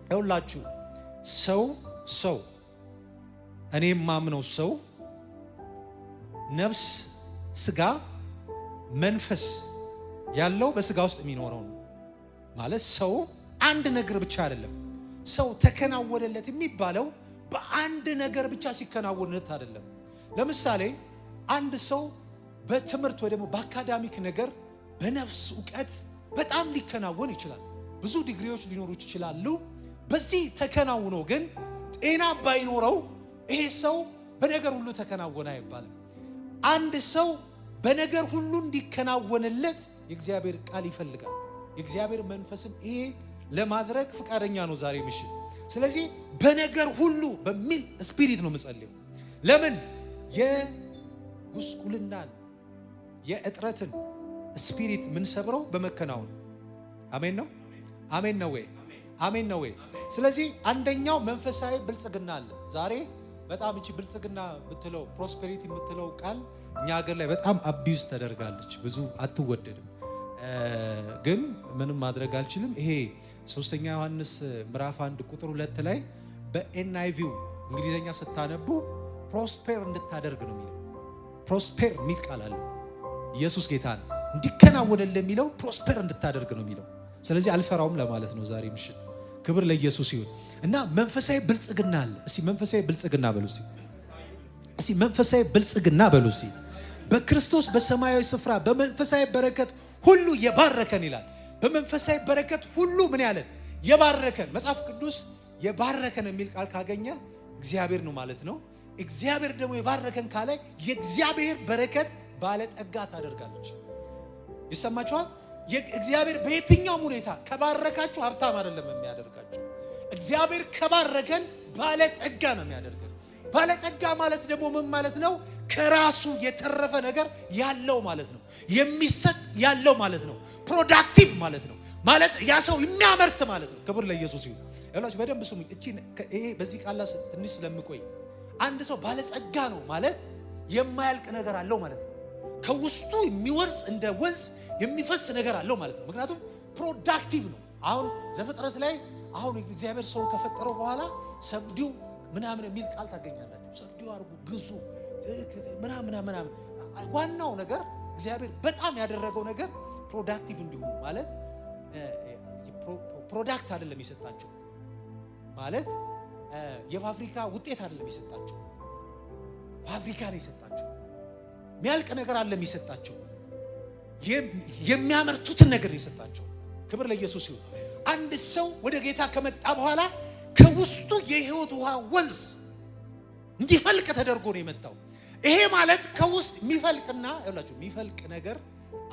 ይኸውላችሁ ሰው እኔ የማምነው ሰው ነፍስ፣ ስጋ፣ መንፈስ ያለው በስጋ ውስጥ የሚኖረው ነው። ማለት ሰው አንድ ነገር ብቻ አይደለም። ሰው ተከናወነለት የሚባለው በአንድ ነገር ብቻ ሲከናወንለት አይደለም። ለምሳሌ አንድ ሰው በትምህርት ወይ ደግሞ በ academic ነገር፣ በነፍስ እውቀት በጣም ሊከናወን ይችላል። ብዙ ዲግሪዎች ሊኖሩት ይችላሉ። በዚህ ተከናውኖ ግን ጤና ባይኖረው ይሄ ሰው በነገር ሁሉ ተከናወነ አይባልም። አንድ ሰው በነገር ሁሉ እንዲከናወንለት የእግዚአብሔር ቃል ይፈልጋል። የእግዚአብሔር መንፈስም ይሄ ለማድረግ ፈቃደኛ ነው ዛሬ ምሽት። ስለዚህ በነገር ሁሉ በሚል spirit ነው የምጸልየው። ለምን? የጉስቁልናን፣ የእጥረትን spirit የምንሰብረው በመከናወን። አሜን ነው፣ አሜን ነው ወይ? አሜን ነው ወይ? ስለዚህ አንደኛው መንፈሳዊ ብልጽግና አለ። ዛሬ በጣም እቺ ብልጽግና የምትለው፣ prosperity የምትለው ቃል እኛ ሀገር ላይ በጣም abuse ተደርጋለች። ብዙ አትወደድም። ግን ምንም ማድረግ አልችልም። ይሄ ሶስተኛ ዮሐንስ ምዕራፍ 1 ቁጥር 2 ላይ በ NIV ው እንግሊዝኛ ስታነቡ prosper እንድታደርግ ነው የሚለው። Prosper የሚል ቃል አለው። ኢየሱስ ጌታ ነው። እንዲከናወንልህ የሚለው prosper እንድታደርግ ነው የሚለው። ስለዚህ አልፈራውም ለማለት ነው ዛሬ ምሽት። ክብር ለኢየሱስ ይሁን። እና መንፈሳዊ ብልጽግና አለ። እስቲ መንፈሳዊ ብልጽግና በሉ እስቲ። እስቲ መንፈሳዊ ብልጽግና በሉ እስቲ። በክርስቶስ በሰማያዊ ስፍራ በመንፈሳዊ በረከት ሁሉ የባረከን ይላል። በመንፈሳዊ በረከት ሁሉ ምን ያለን? የባረከን። መጽሐፍ ቅዱስ የባረከን የሚል ቃል ካገኘ እግዚአብሔር ነው ማለት ነው። እግዚአብሔር ደግሞ የባረከን ካለ የእግዚአብሔር በረከት ባለጠጋ ታደርጋለች። ይሰማችኋል? እግዚአብሔር በየትኛውም ሁኔታ ከባረካችሁ ሀብታም አይደለም የሚያደርጋችሁ። እግዚአብሔር ከባረከን ባለጠጋ ነው የሚያደርገን። ባለጠጋ ማለት ደግሞ ምን ማለት ነው? ከራሱ የተረፈ ነገር ያለው ማለት ነው። የሚሰጥ ያለው ማለት ነው። Productive ማለት ነው። ማለት ያ ሰው የሚያመርት ማለት ነው። ክብር ለኢየሱስ ይሁን። ያላችሁ በደንብ ስሙኝ። እቺ ይሄ በዚህ ቃል ትንሽ ስለምቆይ፣ አንድ ሰው ባለጸጋ ነው ማለት የማያልቅ ነገር አለው ማለት ነው። ከውስጡ የሚወርስ፣ እንደ ወንዝ የሚፈስ ነገር አለው ማለት ነው። ምክንያቱም productive ነው። አሁን ዘፍጥረት ላይ አሁን እግዚአብሔር ሰውን ከፈጠረው በኋላ subdue ምናምን የሚል ቃል ታገኛላችሁ። Subdue አድርጉ፣ ግዙ፣ ምናምን ምናምን። ዋናው ነገር እግዚአብሔር በጣም ያደረገው ነገር productive እንዲሆኑ፣ ማለት product አይደለም የሰጣቸው፣ ማለት የፋብሪካ ውጤት አይደለም የሰጣቸው፣ ፋብሪካ ነው የሰጣቸው። የሚያልቅ ነገር አይደለም የሰጣቸው፣ የሚያመርቱትን ነገር ነው የሰጣቸው። ክብር ለኢየሱስ ይሁን። አንድ ሰው ወደ ጌታ ከመጣ በኋላ ከውስጡ የህይወት ውሃ ወንዝ እንዲፈልቅ ተደርጎ ነው የመጣው። ይሄ ማለት ከውስጥ የሚፈልቅና ያላችሁ የሚፈልቅ ነገር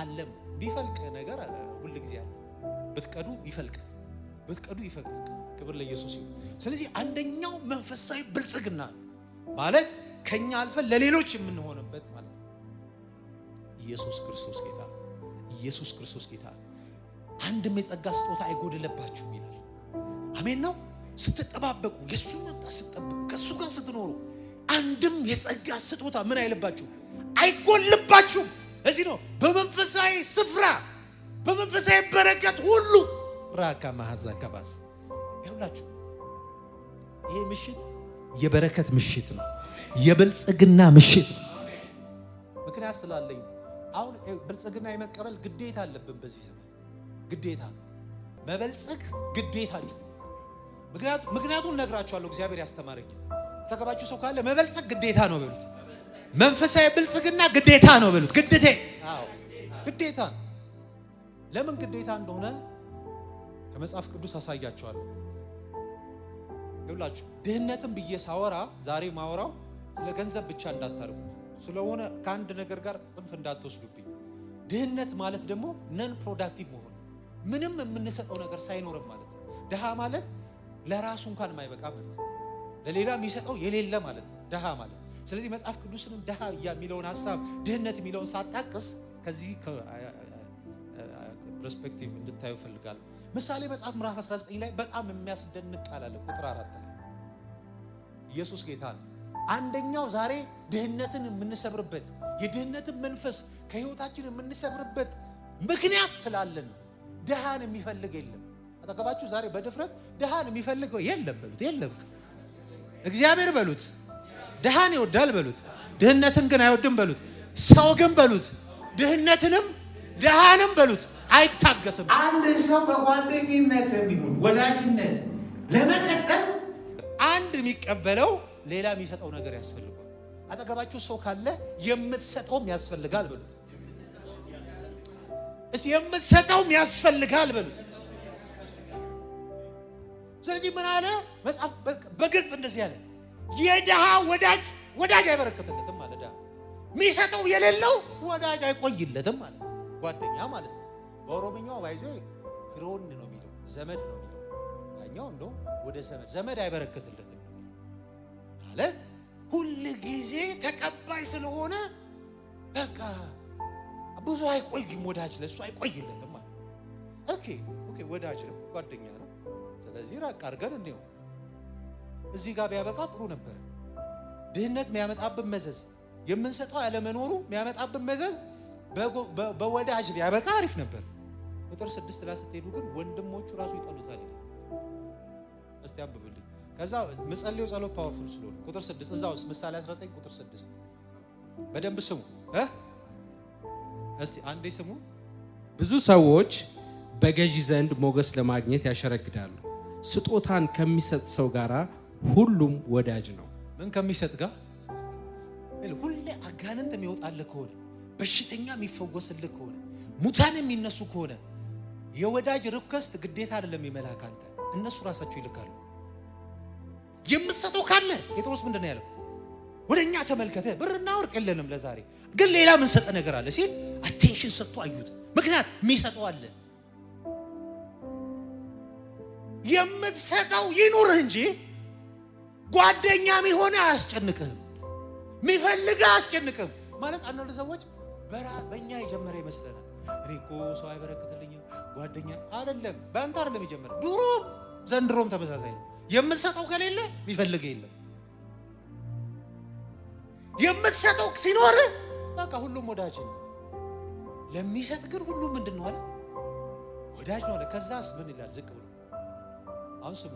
አለም፣ የሚፈልቅ ነገር አለ፣ ሁል ጊዜ አለ። ብትቀዱ ይፈልቃል፣ ብትቀዱ ይፈልቃል። ክብር ለኢየሱስ ይሁን። ስለዚህ አንደኛው መንፈሳዊ ብልጽግና ማለት ከኛ አልፈን ለሌሎች የምንሆንበት ማለት ነው። ኢየሱስ ክርስቶስ ጌታ፣ ኢየሱስ ክርስቶስ ጌታ። አንድም የጸጋ ስጦታ አይጎድልባችሁም ይላል። አሜን ነው። ስትጠባበቁ፣ የእሱን መምጣት ስትጠብቁ፣ ከእሱ ጋር ስትኖሩ አንድም የጸጋ ስጦታ ምን አይልባችሁ? አይጎልባችሁም። እዚህ ነው በመንፈሳዊ ስፍራ በመንፈሳዊ በረከት ሁሉ ራካ ማሃዛ ከባስ። ይሁላችሁ። ይሄ ምሽት የበረከት ምሽት ነው። የብልጽግና ምሽት ነው። ምክንያት ስላለኝ አሁን ብልጽግና የመቀበል ግዴታ አለብን። በዚህ ዘመን ግዴታ መበልጸግ ግዴታችሁ። ምክንያቱን ነግራችኋለሁ። እግዚአብሔር ያስተማረኝ፣ ተቀባችሁ ሰው ካለ መበልጸግ ግዴታ ነው በሉት። መንፈሳዊ ብልጽግና ግዴታ ነው በሉት። ግዴታ፣ አዎ ግዴታ ነው። ለምን ግዴታ እንደሆነ ከመጽሐፍ ቅዱስ አሳያችኋለሁ። ይኸውላችሁ ድህነትን ብዬ ሳወራ ዛሬ ማወራው ስለ ገንዘብ ብቻ እንዳታርጉ፣ ስለሆነ ከአንድ ነገር ጋር ጥንፍ እንዳትወስዱብኝ። ድህነት ማለት ደግሞ non productive መሆን፣ ምንም የምንሰጠው ነገር ሳይኖርም ማለት ነው። ድሃ ማለት ለራሱ እንኳን የማይበቃ ማለት ነው። ለሌላ የሚሰጠው የሌለ ማለት ነው ድሃ ማለት። ስለዚህ መጽሐፍ ቅዱስንም ድሃ የሚለውን ሀሳብ፣ ድህነት የሚለውን ሳጣቅስ ከዚህ perspective እንድታዩ እፈልጋለሁ። ምሳሌ መጽሐፍ ምዕራፍ 19 ላይ በጣም የሚያስደንቅ ቃል አለ። ቁጥር 4 ላይ። ኢየሱስ ጌታ ነው። አንደኛው ዛሬ ድህነትን የምንሰብርበት፣ የድህነትን መንፈስ ከህይወታችን የምንሰብርበት ምክንያት ስላለን ነው። ድሃን የሚፈልግ የለም። አጠገባችሁ ዛሬ በድፍረት ድሃን የሚፈልገው የለም በሉት። የለም እግዚአብሔር በሉት። ድሃን ይወዳል በሉት። ድህነትን ግን አይወድም በሉት። ሰው ግን በሉት ድህነትንም ድሃንም በሉት አይታገስም። አንድ ሰው በጓደኝነት የሚሆን ወዳጅነት ለመቀጠል አንድ የሚቀበለው ሌላ የሚሰጠው ነገር ያስፈልጋል። አጠገባችሁ ሰው ካለ የምትሰጠውም ያስፈልጋል በሉት። እስቲ የምትሰጠውም ያስፈልጋል በሉት። ስለዚህ ምን አለ መጽሐፍ በግልጽ እንደዚህ አለ፣ የድሃ ወዳጅ ወዳጅ አይበረከትለትም አለ። ድሃ የሚሰጠው የሌለው ወዳጅ አይቆይለትም አለ። ጓደኛ ማለት ነው። በኦሮምኛው ባይዜ ፊሮን ነው የሚለው፣ ዘመድ ነው የሚለው። ያኛው እንደውም ወደ ዘመድ ዘመድ አይበረከትለትም ማለት ሁል ጊዜ ተቀባይ ስለሆነ በቃ ብዙ አይቆይም፣ ወዳጅ ለሱ አይቆይለትም ማለት። Okay okay፣ ወዳጅ ነው፣ ጓደኛ ነው። ስለዚህ ራቅ አድርገን እንየው። እዚህ ጋር ቢያበቃ ጥሩ ነበረ። ድህነት የሚያመጣብን መዘዝ፣ የምንሰጠው ያለመኖሩ የሚያመጣብን መዘዝ በወዳጅ ቢያበቃ አሪፍ ነበር። ቁጥር 6 ላይ ስትሄዱ ግን ወንድሞቹ ራሱ ይጠሉታል ይላል። እስቲ አንብብልኝ። ከዛ ምጸልየው ጸሎት powerful ስለሆነ ቁጥር 6 እዛ ውስጥ ምሳሌ 19 ቁጥር 6 በደንብ ስሙ። እስቲ አንዴ ስሙ። ብዙ ሰዎች በገዢ ዘንድ ሞገስ ለማግኘት ያሸረግዳሉ። ስጦታን ከሚሰጥ ሰው ጋር ሁሉም ወዳጅ ነው። ምን ከሚሰጥ ጋር? ሁሌ አጋንንት የሚወጣልህ ከሆነ፣ በሽተኛ የሚፈወስልህ ከሆነ፣ ሙታን የሚነሱ ከሆነ የወዳጅ request ግዴታ አይደለም የመላክ አንተ፣ እነሱ ራሳቸው ይልካሉ። የምትሰጠው ካለ ጴጥሮስ ምንድን ነው ያለው? ወደኛ ተመልከተ፣ ብርና ወርቅ የለንም ለዛሬ፣ ግን ሌላ ምንሰጠ ነገር አለ ሲል attention ሰጥቶ አዩት። ምክንያት የሚሰጠው አለ። የምትሰጠው ይኑርህ እንጂ ጓደኛ የሚሆነ አያስጨንቅህም፣ የሚፈልግህ አያስጨንቅህም። ማለት አንዳንድ ሰዎች በእኛ የጀመረ ይመስለናል። እኔ እኮ ሰው አይበረክትልኝም ጓደኛ አይደለም፣ በአንተ አይደለም የጀመረ፣ ድሮም ዘንድሮም ተመሳሳይ ነው። የምትሰጠው ከሌለ የሚፈልግህ የለም። የምትሰጠው ሲኖር በቃ ሁሉም ወዳጅ ነው። ለሚሰጥ ግን ሁሉም ምንድን ነው አለ? ወዳጅ ነው አለ። ከዛስ ምን ይላል? ዝቅ ብሎ አሁን ስሙ።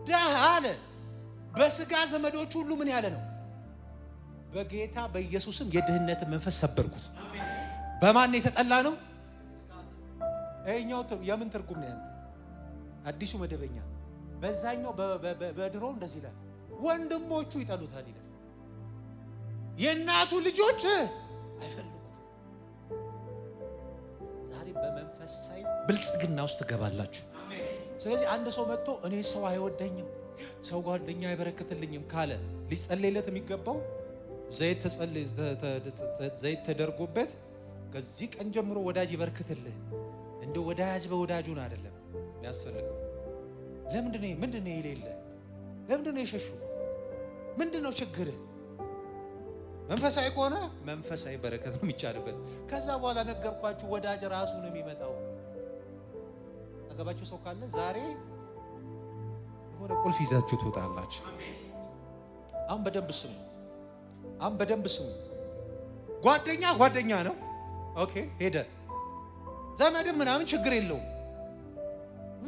ድሃ አለ በስጋ ዘመዶች ሁሉ ምን ያለ ነው? በጌታ በኢየሱስም የድህነትን መንፈስ ሰበርኩት። በማን የተጠላ ነው? ይኸኛው የምን ትርጉም ነው ያንተ? አዲሱ መደበኛ። በዛኛው በድሮ እንደዚህ ይላል፣ ወንድሞቹ ይጠሉታል ይላል። የእናቱ ልጆች አይፈልጉትም። ዛሬ በመንፈሳዊ ብልጽግና ውስጥ ትገባላችሁ። ስለዚህ አንድ ሰው መጥቶ እኔ ሰው አይወደኝም፣ ሰው ጓደኛ አይበረክትልኝም ካለ ሊጸለይለት የሚገባው ዘይት ተደርጎበት ከዚህ ቀን ጀምሮ ወዳጅ ይበርክትልህ። እንደ ወዳጅ በወዳጁን አይደለም የሚያስፈልገው። ለምንድን ነው ምንድን ነው የሌለ? ለምንድን ነው የሸሹ? ምንድን ነው ችግርህ? መንፈሳዊ ከሆነ መንፈሳዊ በረከት ነው የሚጫንበት። ከዛ በኋላ ነገርኳችሁ፣ ወዳጅ ራሱ ነው የሚመጣው። አጠገባችሁ ሰው ካለ ዛሬ የሆነ ቁልፍ ይዛችሁ ትወጣላችሁ። አሁን በደንብ ስሙ። አሁን በደንብ ስሙ። ጓደኛ ጓደኛ ነው። Okay ሄደ። ዘመድም ምናምን ችግር የለውም።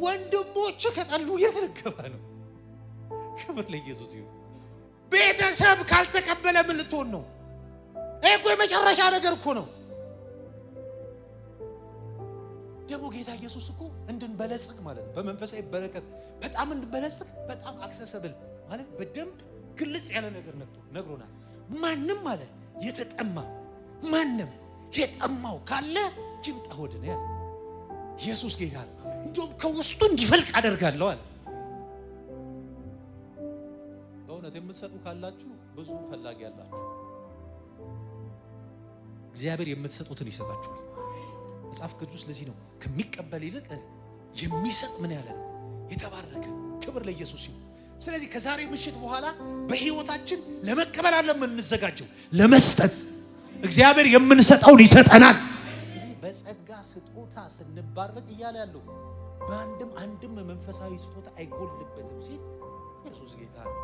ወንድሞች ከጠሉ የት ልገባ ነው? ክብር ለኢየሱስ ይሁን። ቤተሰብ ካልተቀበለ ምን ልትሆን ነው? ይሄ እኮ የመጨረሻ ነገር እኮ ነው። ደግሞ ጌታ ኢየሱስ እኮ እንድንበለጽግ ማለት ነው፣ በመንፈሳዊ በረከት በጣም እንድንበለጽግ፣ በጣም accessible ማለት በደንብ ግልጽ ያለ ነገር ነግሮናል። ማንም አለ የተጠማ ማንም የጠማው ካለ ይምጣ ወደ እኔ አለ። ኢየሱስ ጌታ ነው። እንደውም ከውስጡ እንዲፈልቅ አደርጋለሁ አለ። በእውነት የምትሰጡ ካላችሁ ብዙ ፈላጊ ያላችሁ፣ እግዚአብሔር የምትሰጡትን ይሰጣችኋል። መጽሐፍ ቅዱስ ለዚህ ነው ከሚቀበል ይልቅ የሚሰጥ ምን ያለ ነው የተባረከ። ክብር ለኢየሱስ ይሁን። ስለዚህ ከዛሬ ምሽት በኋላ በህይወታችን ለመቀበል አለ የምንዘጋጀው፣ ለመስጠት። እግዚአብሔር የምንሰጠውን ይሰጠናል። በጸጋ ስጦታ ስንባረክ እያለ ያለው በአንድም አንድም መንፈሳዊ ስጦታ አይጎልበትም ሲል ኢየሱስ ጌታ ነው።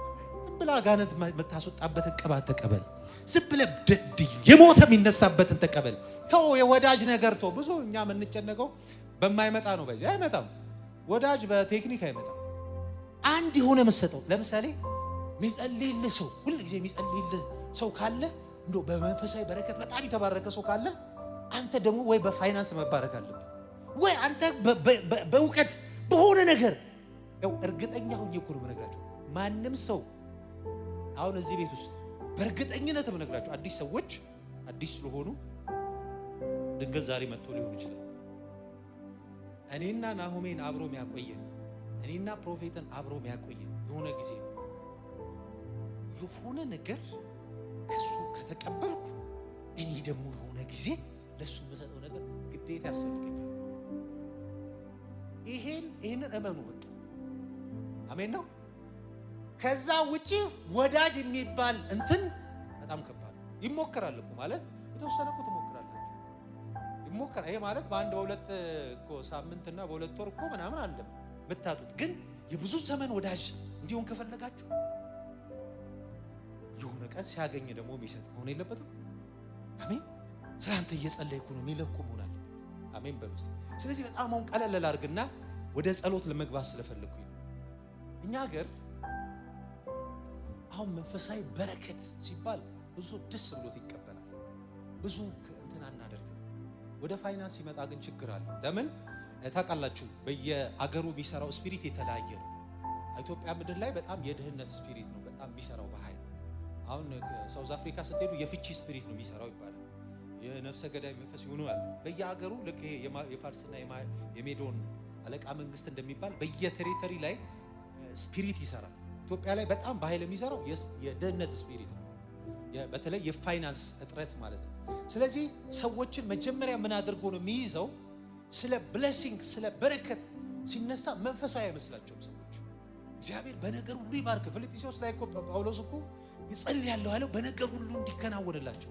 ዝም ብለህ አጋንንት የምታስወጣበትን ቅባት ተቀበል። ዝም ብለህ የሞተ የሚነሳበትን ተቀበል። ተው የወዳጅ ነገር ተው። ብዙ እኛ የምንጨነቀው በማይመጣ ነው። በዚህ አይመጣም። ወዳጅ በቴክኒክ አይመጣም። አንድ የሆነ መሰጠው ለምሳሌ የሚጸልይልህ ሰው ሁል ጊዜ የሚጸልይልህ ሰው ካለ፣ እንደው በመንፈሳዊ በረከት በጣም የተባረከ ሰው ካለ፣ አንተ ደግሞ ወይ በፋይናንስ መባረክ አለብህ ወይ አንተ በእውቀት በሆነ ነገር። ያው እርግጠኛ ሆኜ እኮ ነው የምነግራቸው። ማንም ሰው አሁን እዚህ ቤት ውስጥ በእርግጠኝነት የምነግራቸው፣ አዲስ ሰዎች አዲስ ስለሆኑ ድንገት ዛሬ መጥቶ ሊሆን ይችላል። እኔና ናሆሜን አብሮ የሚያቆየን፣ እኔና prophet ን አብሮ የሚያቆየን የሆነ ጊዜ የሆነ ነገር ከሱ ከተቀበልኩ እኔ ደግሞ የሆነ ጊዜ ለሱ የምሰጠው ነገር ግዴታ ያስፈልገኛል። ይሄንን እመኑ። በቃ አሜን ነው። ከዛ ውጪ ወዳጅ የሚባል እንትን በጣም ከባድ ነው። ይሞከራል እኮ፣ ማለት የተወሰነ እኮ ትሞክራላችሁ። ይሞከራል። ይሄ ማለት በአንድ በሁለት እኮ ሳምንትና በ2 ወር እኮ ምናምን አለ የምታጡት። ግን የብዙ ዘመን ወዳጅ እንዲሆን ከፈለጋችሁ የሆነ ቀን ሲያገኝ ደግሞ የሚሰጥ መሆን የለበትም። አሜን። ስለ አንተ እየጸለይኩ ነው የሚልህ እኮ መሆን አለበት። አሜን በሉ። ስለዚህ በጣም አሁን ቀለል ላድርግና ወደ ጸሎት ለመግባት ስለፈለግኩኝ ነው። እኛ ሀገር አሁን መንፈሳዊ በረከት ሲባል ብዙ ደስ ብሎት ይቀበላል። ብዙ እንትን አናደርግም። ወደ ፋይናንስ ሲመጣ ግን ችግር አለ። ለምን ታውቃላችሁ? በየአገሩ የሚሰራው spirit የተለያየ ነው። ኢትዮጵያ ምድር ላይ በጣም የድህነት spirit ነው በጣም የሚሰራው በኃይል። አሁን South Africa ስትሄዱ የፍቺ spirit ነው የሚሰራው ይባላል። የነፍሰ ገዳይ መንፈስ ይሆናል። በየሀገሩ ልክ ይሄ የፋርስና የሜዶን አለቃ መንግስት እንደሚባል በየ territory ላይ spirit ይሰራል። ኢትዮጵያ ላይ በጣም በኃይል የሚሰራው የድህነት spirit ነው። በተለይ የፋይናንስ እጥረት ማለት ነው። ስለዚህ ሰዎችን መጀመሪያ ምን አድርጎ ነው የሚይዘው? ስለ blessing፣ ስለ በረከት ሲነሳ መንፈሳዊ አይመስላቸውም ሰዎች። እግዚአብሔር በነገር ሁሉ ይባርክ። ፊልጵስዩስ ላይ እኮ ጳውሎስ እኮ ይጸልያለሁ ያለው በነገር ሁሉ እንዲከናወንላቸው፣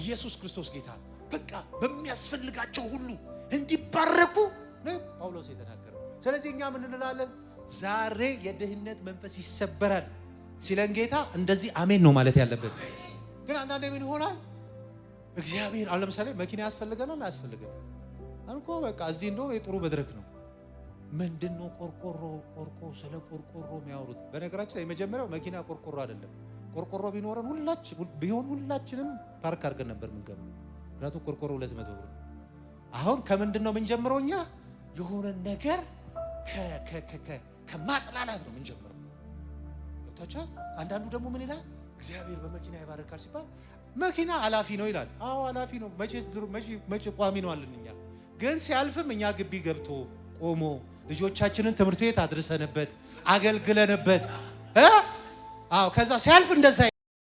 ኢየሱስ ክርስቶስ ጌታ ነው። በቃ በሚያስፈልጋቸው ሁሉ እንዲባረኩ ነው ጳውሎስ የተናገረው። ስለዚህ እኛ ምን እንላለን? ዛሬ የድህነት መንፈስ ይሰበራል ሲለን ጌታ እንደዚህ አሜን ነው ማለት ያለብን። ግን አንዳንዴ ምን ይሆናል? እግዚአብሔር አሁን ለምሳሌ መኪና ያስፈልገናል አያስፈልገንም? አሁን እኮ በቃ እዚህ እንደውም የጥሩ መድረክ ነው። ምንድን ነው ቆርቆሮ ቆርቆ ስለ ቆርቆሮ የሚያወሩት? በነገራችን ላይ የመጀመሪያው መኪና ቆርቆሮ አይደለም። ቆርቆሮ ቢኖረን ቢሆን ሁላችንም ፓርክ አድርገን ነበር የምንገባው። ምክንያቱም ቆርቆሮ 200 ብር። አሁን ከምንድን ነው የምንጀምረው? እኛ የሆነ ነገር ከማጥላላት ነው የምንጀምረው። ገብቷችኋል? አንዳንዱ ደግሞ ምን ይላል? እግዚአብሔር በመኪና ይባርካል ሲባል መኪና አላፊ ነው ይላል። አዎ አላፊ ነው። መቼ ቋሚ ነው አልን እኛ። ግን ሲያልፍም እኛ ግቢ ገብቶ ቆሞ ልጆቻችንን ትምህርት ቤት አድርሰንበት አገልግለንበት፣ አዎ ከዛ ሲያልፍ እንደዛ